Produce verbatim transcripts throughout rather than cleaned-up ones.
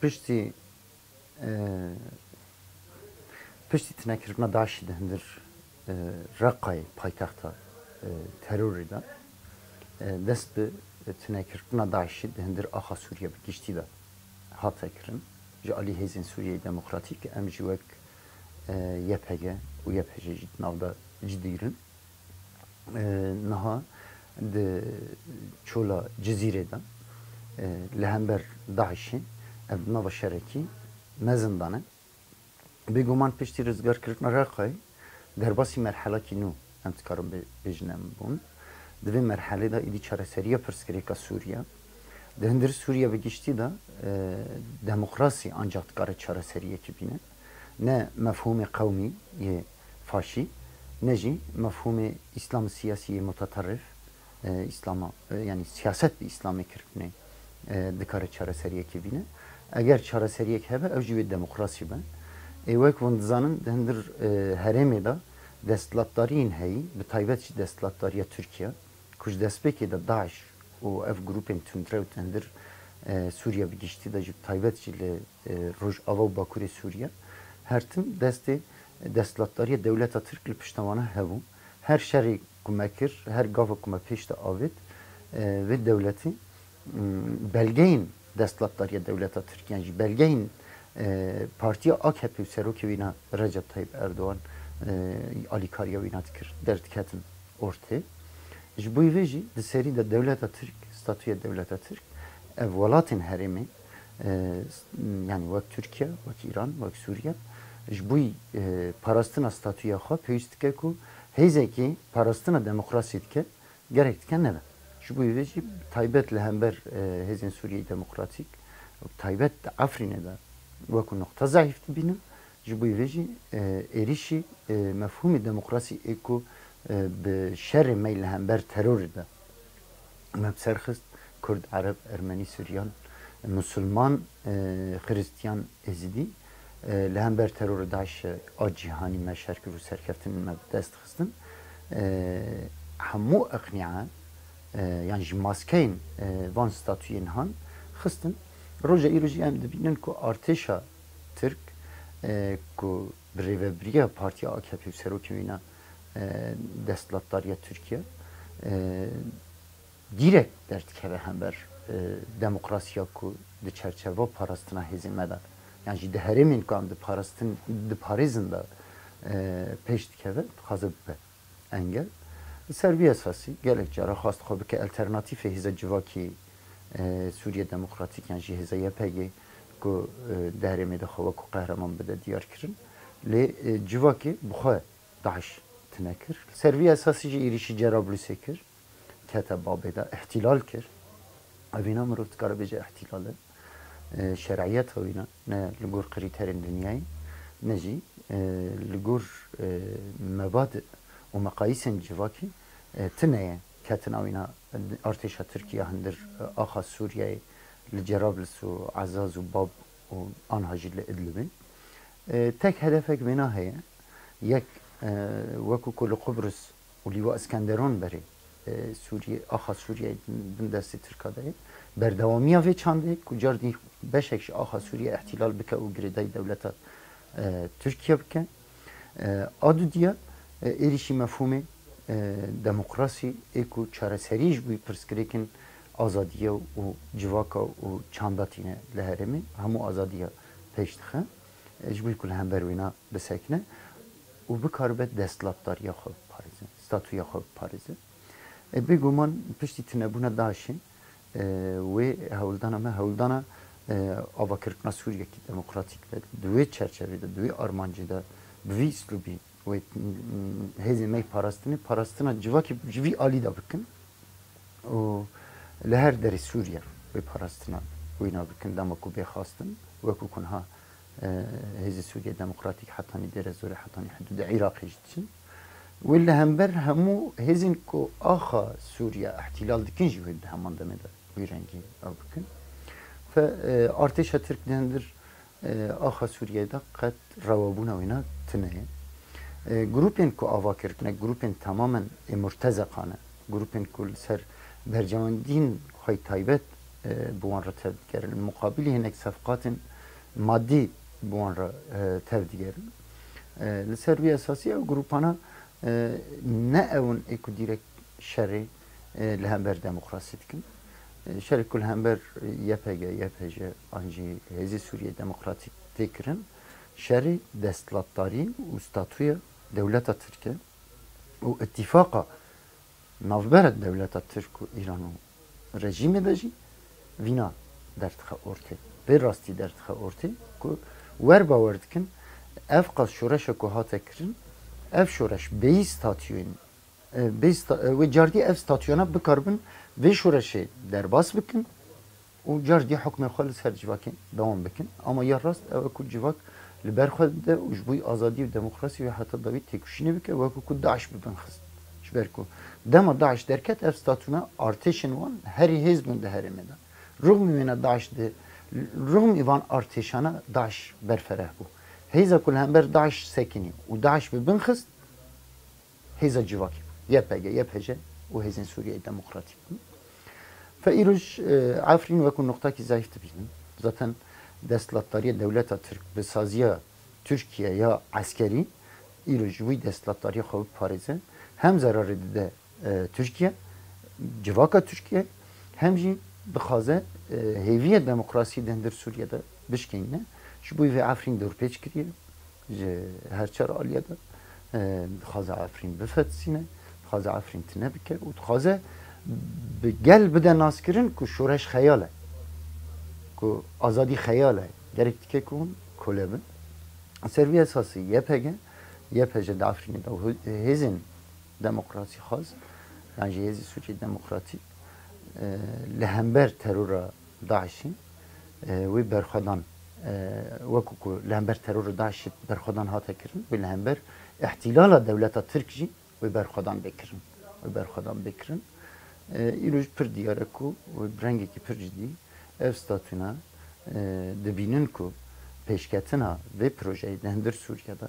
Piştî, e, piştî tunekirina DAIŞ'î di hundir, e, Reqayê, paytexta, e, terorê de, e, dest bi tunekirina DAIŞ'î di hundir axa Sûriye bi giştî de hate kirin. Ji alî Hêzên Sûriyeyê Demokratîk em jî wek, e, Y P G û Y P G jî di nav de cidî girin. E, niha di çola Cizîrê de, e, li hember DAIŞ'ê ev nava şerekî mezin dane. Bêguman piştî rizgarkirina Reqayê derbasî merhelakî nû em dikarin bê-, bêjin em bûn. Di vê merhelê de êdî çareseriya pirsgirêka Sûriye. Di hundir Sûriye bi giştî de, e, demokrasî ancak dikare çareseriyekî bîne. Ne mefhûmê qewmî yê faşî, ne jî mefhûmê îslam siyasî yê mutaterrif, e, îslama, e, yanî siyaset bi îslamê kirine, e, dikare çareseriyekê bîne. Eger çareseriyek hebe, ew jî wê demokrasî be. Ê wek hûn dizanin, di hundir, e, herêmê de desthilatdariyên heyî, bi taybet jî desthilatdariya Tirkiye, ku ji destpêkê de DAIŞ û ev grûpên tundrew di hundir, e, Sûriye bi giştî de jî bi taybet jî li, e, Rojava û Bakurê Sûriye her tim destê desthilatdariya dewleta Tirk li pişta wana hebû. Her şerê ku me kir, her gava ku me pêş de avêt, e, vê dewletê, m, belgeyên desthilatdariya dewleta Tirk, yan jî belgeyên, e, partiya A K P û serokê wîna Recep Tayyip Erdogan, e, alîkariya wîna dikir, derdiketin ortê. Ji bo vê jî di serî de dewleta Tirk, statûya dewleta Tirk, ev welatên herêmê, e, s-, yanî wek Tirkiye, wek Îran, wek Sûriye, ji bo, e, parastina statûya xwe pêwîst dike ku hêzekî parastina demokrasî dike, gerek dike nebe. Ji bo vê jî taybet li hember, e, Hêzên Sûriyeyê Demokratîk, taybet di Efrînê de wekû noqta zehîf dibînin. Ji bo vê jî, e, êrîşî, e, mefhûmê demokrasî ê ku, e, bi şerê me li hember terorê de me bi ser xist, Kurd, Ereb, Ermenî, Suryan, Musulman, e, Xiristiyan, Êzidî, e, li hember terorê DAIŞ'ê a cîhanî me şer kir û serkeftinên me bi dest xistin. E, hemû iqnîa, e, yan jî maskeyên, e, van statûyên han xistin. Roja îro jî em dibînin ku artêşa Tirk, e, ku bi rêvebiriya Partiya A K P û serokê wîna, e, desthilatdariya Tirkiye, e, direk derdikeve hember, e, demokrasiya ku di çerçeva parastina hêzên me de, yan jî di herêmên ku em diparastin, diparêzin de, e, pêş dikeve, dixwaze bibe engel. Li ser vî esasî gelek cara xwest xwe bike alternatîfê hêza civakî, e, Sûriye Demokratîk yan jî hêza Y P G ku, e, di herêmê de xwe wekû qehreman bide diyar kirin. Lê, e, civakê bi xwe DAIŞ tune kir. Li ser vî esasî jî êrîşî Cerablusê kir. Kete babê de îhtîlal kir. Evîna mirov dikare bêje îhtîlal e. E, şeriyeta wîna ne li gor krîterên dinyayê, ne jî, e, li gor, e, mebadi û meqayîsên civakî, e, tune ye. Ketina wîna artêşa Tirkiye hundir, e, axa Sûriyeyê li Cerablus û Ezaz û Bab û anha jî li Idlibê. E, tek hedefek wêna heye. Yek, e, wekû ku li Qubrus û Lîwa Iskenderon berê, e, Sûriye, axa Sûriye bin destê Tirka de ye. Berdewamiya vê çandê ku cardî beşek ji axa Sûriye îhtîlal bike û girêdayî dewleta, e, Tirkiye bike. E, a dudiya, e, êrîşî mefhûmê, e, demokrasî ê ku çareserî ji bo pirsgirêkên azadiye û civaka û çanda tîne li herêmê, hemû azadiya pêş dixe. E, ji bo ku li hember wêna bisekine û bikaribe desthilatdariya xwe biparêze, statûya xwe biparêze. E, bêguman piştî tunebûna DAIŞ'ê, e, wê hewldana me, hewldana, e, avakirina Sûriyekî demokratîk be. Di wê çerçevê de, di wê armancê de, bi vî îslûbî wê, m, hêzên me yê parastinê, parastina civakê ji vî alî de bikin. û li her derê Sûriye wê parastina wîna bikin, dema ku bê xwestin, wekû ku niha, e, Hêzê Sûriye Demokratîk hetanî Dêrezorê, hetanî hidûdê Iraqê jî diçin. Wê li hember hemû hêzên ku axa Sûriye îhtîlal dikin jî wê di heman demê de wî rengî ew bikin. Fe, e, artêşa Tirk di hundir e, axa Sûriyeyê de qet rewabûna wîna tune ye. E, grûpên ku ava kirine, grûpên tamamen ê murtezeqa ne, grûpên ku li ser berjewendiyên xwe yê taybet, e, bi wan re tev digerin. Li muqabilî hinek sefqatên madî bi wan re, e, tev digerin. E, li ser vî esasî ew grûpana, e, ne ew in ê ku dîrek şerê, e, li hember demokrasî dikin. E, şerê ku li hember Y P G, Y P J an jî Hêzê Sûriyê Demokratîk tê kirin, şerê desthilatdarî û statûya dewleta Tirk e û îtîfaqa navbera dewleta Tirk û Îran û rejîmê de jî vîna derdixe ortê. Vê rastî derdixe ortê ku wer bawer dikin, ev qas şoreşa ku hate kirin, ev şoreş bêyî statûyên, e, bêyî sta-, e, wê cardî ev statûyana bikaribin vê şoreşê derbas bikin û cardî hukmê xwe li ser civakê dewam bikin. Ama ya rast ew e ku civak li ber xwe dide û ji bo azadî û demokrasî wê heta dawî têkoşînê bike, wekî ku DAIŞ bi bin xist. Ji ber ku dema DAIŞ derket, ev statûna artêşên wan herî hêz bûn di herêmê de. Rûxmî wêna DAIŞ di, rûxmî van artêşana DAIŞ berfereh bû. Hêza ku li hember DAIŞ sekinî û DAIŞ bi bin xist, hêza civakê bû. Y P G, Y P J û Hêzên Sûriyeyê Demokratîk bûn. Fe îroj, e, Efrîn wekû nuqtakî zayîf dibînin. Zaten desthilatdariya dewleta Tirk bi saziya Tirkiye ya eskerî îroj ji wî desthilatdariya xwe biparêze, hem zerarê dide, e, Tirkiye, civaka Tirkiye, hem jî dixwaze, e, hêviya demokrasî di hundir Sûriye de bişkênîne. Ji bo vê Efrîn dorpêç kiriye. Ji her çar aliyê de, e, dixwaze Efrîn bifetisîne, dixwaze Efrîn tune bike û dixwaze bi gel bide naskirin ku şoreş xeyal e, ku azadî xeyal e. Gerek dike ku hûn kole bin. Ser vî esasî Y P G, Y P J di Efrînê de û hêzên demokrasîxwaz, yan jî Hêzê Sûcê Demokratîk, e, li hember terora DAIŞ'î, e, wê berxwedan, e, wekû ku li hember terora DAIŞ'î berxwedan hate kirin, wê li hember îhtîlala dewleta Tirk jî wê berxwedan bê kirin. Wê berxwedan bê kirin. E, îro jî pir diyar e ku wê bi rengekî pir cidî ev statûna, e, dibînin ku pêşketina vê projeyê di hundir Sûriye de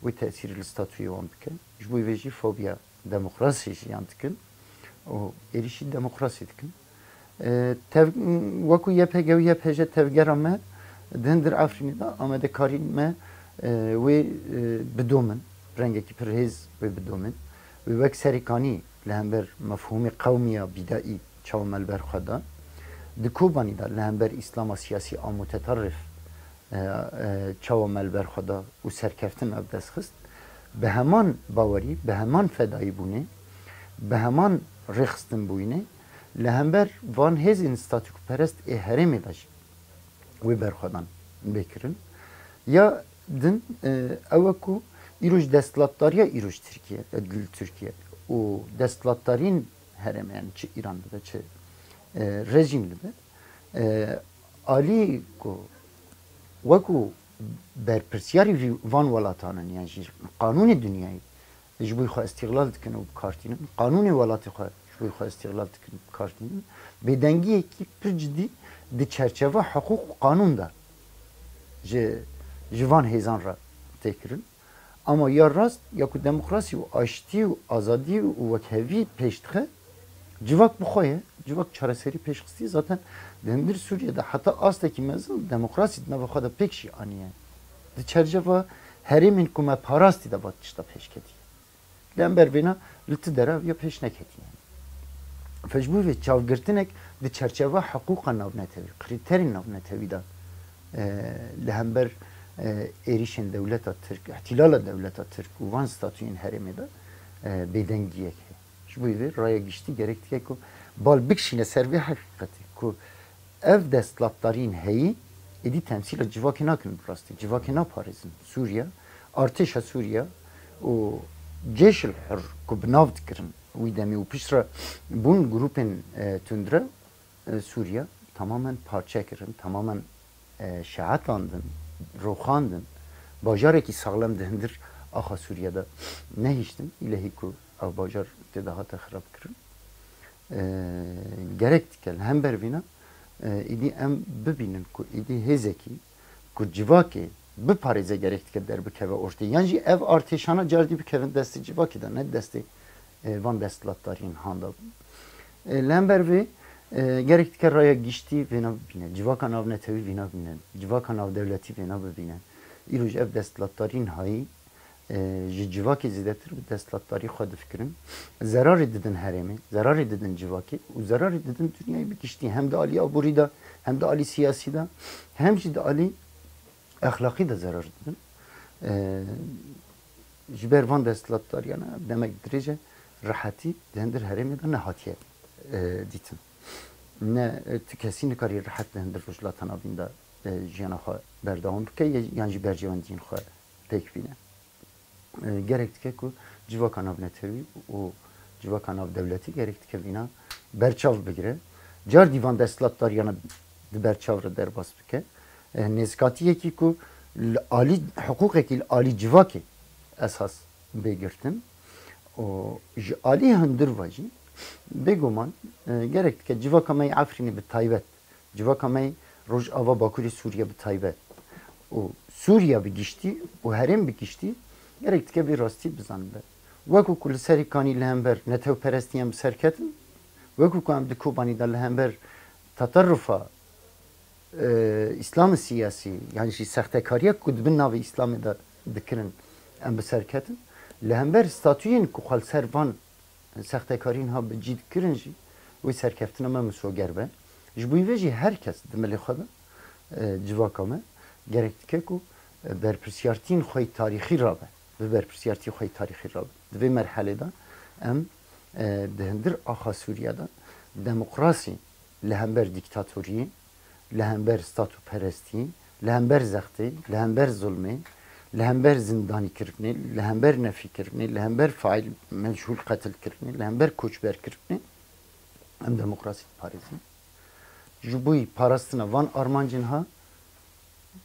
wê tesîrî li statûyê wan bike. Ji bo vê jî fobiya demokrasî jiyan dikin û êrîşî demokrasî dikin. E, tev-, wekû Y P G û Y P J tevgera me di hundir Efrînê de amadekarî me, e, wê, e, bidomin, rengekî pir hêz wê bidomin. Wê wek serêkanî li hember mefhûmê qewmiya bîdaî çawa me li ber xwe da. Di Kobanî de li hember îslama siyasî a mutetarrif, e, e, çawa me li ber xwe da û serkeftin me bi dest xist. Bi heman bawerî, bi heman fedayîbûnê, bi heman rêxistinbûyînê li hember van hêzên statûkperest ê herêmê de jî wê berxwedan bê kirin. Ya din, e, ew e ku îroj desthilatdariya îroj Tirkiye, e, li Tirkiye û desthilatdariyên herêmê, yani çi Îran bibe, çi, e, rejîm bibe, e, alî ku wekû berpirsiyarî vî-, van welatan in, yan jî qanûnê dinyayê ji bo xwe îstîxlal dikin û bi kar tînin, qanûnê welatê xwe ji bo xwe îstîxlal dikin û bi kar tînin, bêdengiyekî pir cidî di çerçeva hiqûq û qanûn de ji, ji van hêzan re tê kirin. Ama ya rast, ya ku demokrasî û aştî û azadî û wekhevî pêş dixe, civak bi xwe ye, civak çareserî pêş xistiye. Zaten di hundir Sûriye de heta astekî mezin demokrasî di nava xwe de pêk jî aniye. Di çerçeva herêmên ku me parastî de va tişta pêş ketiye. Li hember vêna li ti dera ya pêş neketiye. Fe ji bo vê çavgirtinek di çerçeva hiqûqa navnetewî, krîterên navnetewî de, e, li hember, e, êrîşên dewleta Tirk, îhtîlala dewleta Tirk û van statûyên herêmê de, e, bêdengiyek heye. Ji bo vê raya giştî gerek dike ku bal bikişîne ser vê heqîqetê ku ev desthilatdariyên heyî êdî temsîla civakê nakin bi rastî. Civakê naparêzin. Sûriye, artêşa Sûriye û Cêşil Hur ku bi nav dikirin wî demê û piştre bûn grûpên, e, tundre, e, Sûriye tamamen parçe kirin, tamamen, e, şehetandin, roxandin. Bajarekî saxlem di hundir axa Sûriye de nehiştin. Îlehî ku ev bajar tê de hate xirabkirin. E, gerek dike li hember vîna, e, îdî em bibînin ku îdî hêzekî ku civakê biparêze gerek dike derbikeve ortê. Yan jî ev artêşana cardî bikevin destê civakê de, ne destê, e, van desthilatdariyên handa. E, li hember vê, E, gerek dike raya giştî vêna bibîne, civaka navnetewî vêna bibîne, civaka navdewletî vêna bibîne. Îro ji ev desthilatdarî nihayî, e, ji civakê zêdetir bi desthilatdarî xwe difikirin. Zerarê didin herêmê, zerarê didin civakê û zerarê didin dinyayê bi giştî. Hem di alî aborî de, hem di alî siyasî de, hem jî di alî exlaqî de zerar didin. E, ji ber van desthilatdariyana demek dirêj e, rehetî di hindir herêmê de nehatiye, e, dîtin. Ne, e, tu kesî nikarî rehet di hindir Rojhilata Navîn de, e, jiyana xwe berdewam bike ye-, yan jî berjewendiyên xwe pêk bîne. E, gerek dike ku civaka navnetewî û civaka navdewletî gerek dike vîna berçav bigire. Cardî van desthilatdariyana di berçav re derbas bike. E, nêzikatiyekî ku li alî, hiqûqekî li alî civakê esas bê girtin û ji alî hundir ve jî bêguman, e, gerek dike civaka me yê Efrînê bi taybet, civaka me yê Rojava Bakurê Sûriye bi taybet û Sûriye bi giştî û herêm bi giştî gerek dike vê rastî bizanibe. Wekû ku li Serîkanî li hember netewperestiyan bi ser ketin, wekû ku em di Kobanî de li hember teterrufa, e, Îslamê siyasî, yan jî sextekariya ku di bin navê Îslamê de dikirin, em bi ser ketin. Li hember statuyên ku xwe li ser van sextekarî niha bi cî dikirin jî, wê serkeftina me misoger be. Ji bo vê jî her kes di milê xwe de, e, civaka me gerek dike ku, e, berpirsiyartiyên xwe yê tarîxî rabe, bi berpirsiyartiyê xwe yê tarîxî rabe. Di vê merhelê de em, e, di hindir axa Sûriye de demokrasî li hember dîktatoriyê, li hember statûperestî, li hember zextê, li hember zulmê, li hember zindanîkirinê, li hember nefîkirinê, li hember faîl mechûl qetilkirinê, li hember koçberkirinê em demokrasî diparêzin. Ji bo parastina van armancên ha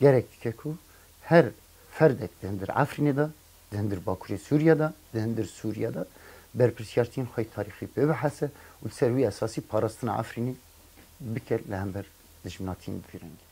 gerek dike ku her ferdek di hindir Efrînê de, di hindir Bakurê Sûriye de, di hindir Sûriye de berpirsiyartiyên xwe yê tarîxî pê bihese û li ser wî esasî parastina Efrînê bike li hember dijminatiyên bi vî rengî.